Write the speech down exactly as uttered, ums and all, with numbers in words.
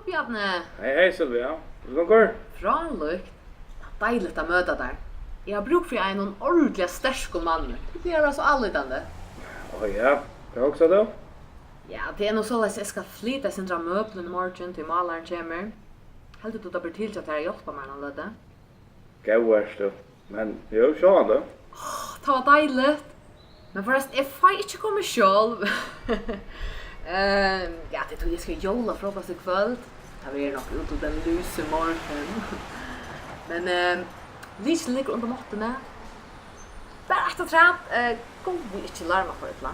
Bjarni. Hey, hey, Sylvia. Hvussu gongur? Frálíkt. Deiligt at møta tær. Eg havi brúk fyri einum ordiliga sterkum manni. Tú plagar at vera so álítandi. Ó ja, hvat hugsar tú? Ja, tað er nú soleiðis, eg skal flyta eitt sindur av møblum í morgin, tí málarin kemur. Heldur tú, tað ber til hjá tær at hjálpa mær eina løtu? Góð ert tú. Men jú, sjálvandi. Áh, tað var deiligt. Men forresten, eg fái ikki komið sjálv. Ehm, ja, tað er tí, eg skal í jólafrukostin í kvøld. Tað verður nokk út um ljósan morgun. Men, ehm, lykilin liggur undir máttuni. Bara eitt afturat, eh, góði, ikki larma for illa.